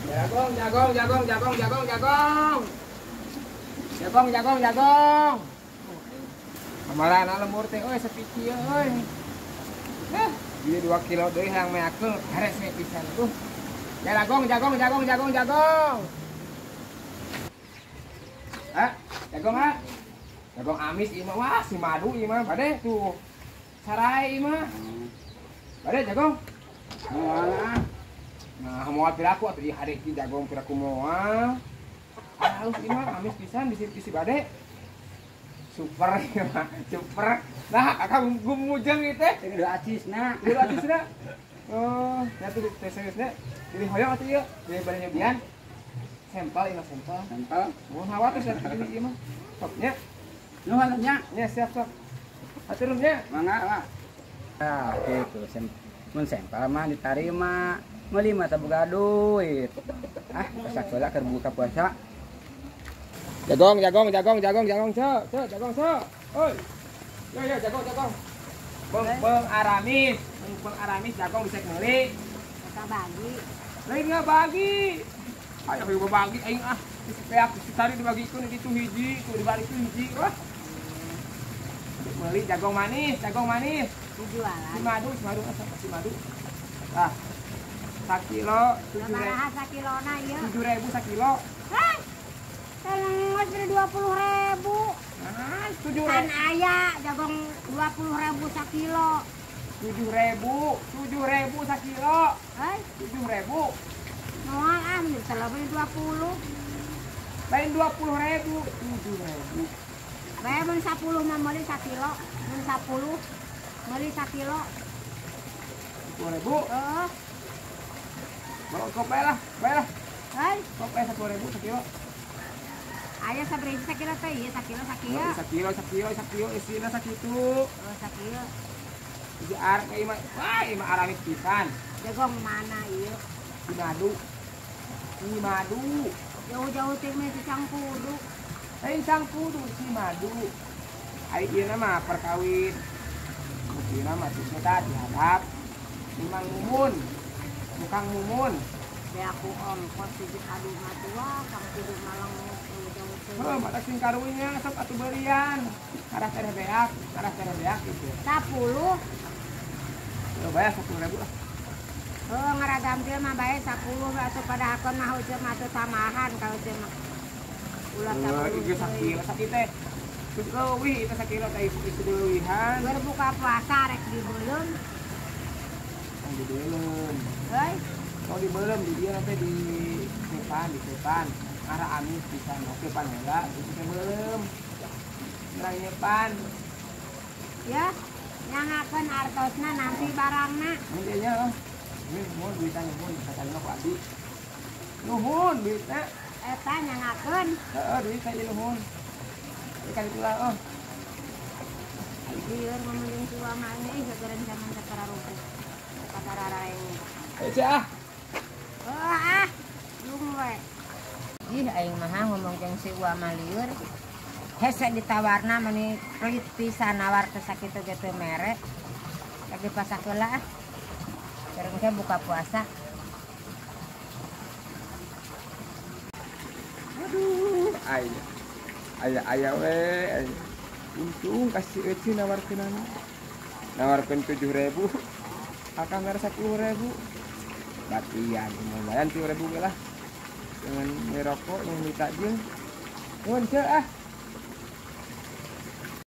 Jagong, jagong, jagong, jagong, jagong, jagong. Jagong, jagong, jagong. Kamaran lembur teh euy sepi kieu euy. Heh, ieu 2 kilo deui hayang meakeun beres we pisan tuh. Jagong, jagong, jagong, jagong, jagong. Ah, jagong ah. Jagong amis ieu mah, wah si madu ieu mah bade tuh. Sarai ieu mah. Bade jagong. Moal ah. Nah, moal piraku atuh ieu hade ki jagong piraku moal. Halus ieu mah amis pisan bisi-bisi bade. Super ieu mah, super. Nah, akang gumujeng ieu teh. Ini udah acisna. Ieu acisna. Oh, nya tuh teh seriusna. Jadi hoyong atuh ieu, jadi bade nyobian. Sampel ieu mah sampel. Sampel. Mun hawa teh ieu mah. Sok nya. Nuhun nya. Nya siap sok. Atur nya. Mangga lah. Nah, gitu. Mun sampel mah ditarima. Meuli mah teu boga duit. Ah, sakola keur buka puasa. Jagong, jagong, jagong, jagong, jagong, cek, cek, jagong, cek. Oi. Yo, yo, jagong, jagong. Beng aramis, beng aramis jagong bisa meuli. Kita bagi. Lain nggak bagi. Ayo ayo bagi aing ah. Bisi peak, bisi tari dibagikeun di ditu hiji, tuh dibalikeun hiji. Wah. Meuli jagong manis, jagong manis. Dijualan. Si madu, si madu, si madu. Ah. Sakilo 7.000 sakilona ieu. 7.000 sakilo. Hah? Tengos beri 20.000. Nah, 7.000. Kan aya jagong 20.000 sakilo. 7.000, 7.000 sakilo. Hei, 7.000. Moal ah, beli 20. Lain 20.000, 7.000. Bae mun 10 mah meuli sakilo, mun 10 meuli sakilo. 10.000. Heeh. Bawa kope lah, bae lah. Hei, kope 10.000 sakilo. Aya sabaraha sakilo teh ieu sakilo sakilo. Sakilo, sakilo, sakilo isina sakitu. Oh, sakilo. Hiji arek ieu mah, wah ieu mah aramis pisan. Jagong mana ieu? Si madu. Si madu. Jauh-jauh teh mah si cangkudu. Lain cangkudu si madu. Ari ieu mah perkawin. Ieu mah tusna tah dihadap. Imang mumun. Tukang mumun. Be aku ongkos hiji kadu mah tua, kang kudu malang jauh-jauh teh. Heuh, mata sing karunya sok atuh beulian. Karah tereh beak, karah tereh beak gitu. 10. Heuh, bayar 10.000 lah. Heuh, ngaragampil mah bae 10 atuh pada akon mah heueuh mah atuh tambahan ka heueuh mah. Ulah 10. Ieu sakilo sakit teh. Leuwih itu sakilo teh isu leuwihan. Berbuka puasa rek dibeuleum. Tong dibeuleum. Heuy. Tong dibeuleum di dieu teh di sepan, di sepan. Arah amis pisan oke pan heula itu teh beuleum. Terang nyepan. Ya, nyangakeun artosna nampi barangna. Mun dieu nya oh. Ini mun duitan nuhun katanya ku abi. Nuhun duitna. Eta nyangakeun. Heeh, duit saya nuhun. Ikan itulah oh. Lieur ngomongin si wamane ih geureun zaman sakararupu. Katararaeng. Eh cah. Oh ah, lung we. Ih aing mah ngomong jeung si Uwa lieur. Hese ditawarna meni pelit pisan nawar teh sakitu ge teu mere. Lagi pasak heula ah. Bareng teh buka puasa. Aduh, aya. Aya aya we. Untung kasih euceu nawarkeunana. Nawarkeun 7.000. Akang mere 10.000. Batian lumayan 7.000 ge lah. Dengan ngerokok yang ditakjil. Nuhun ceu ah.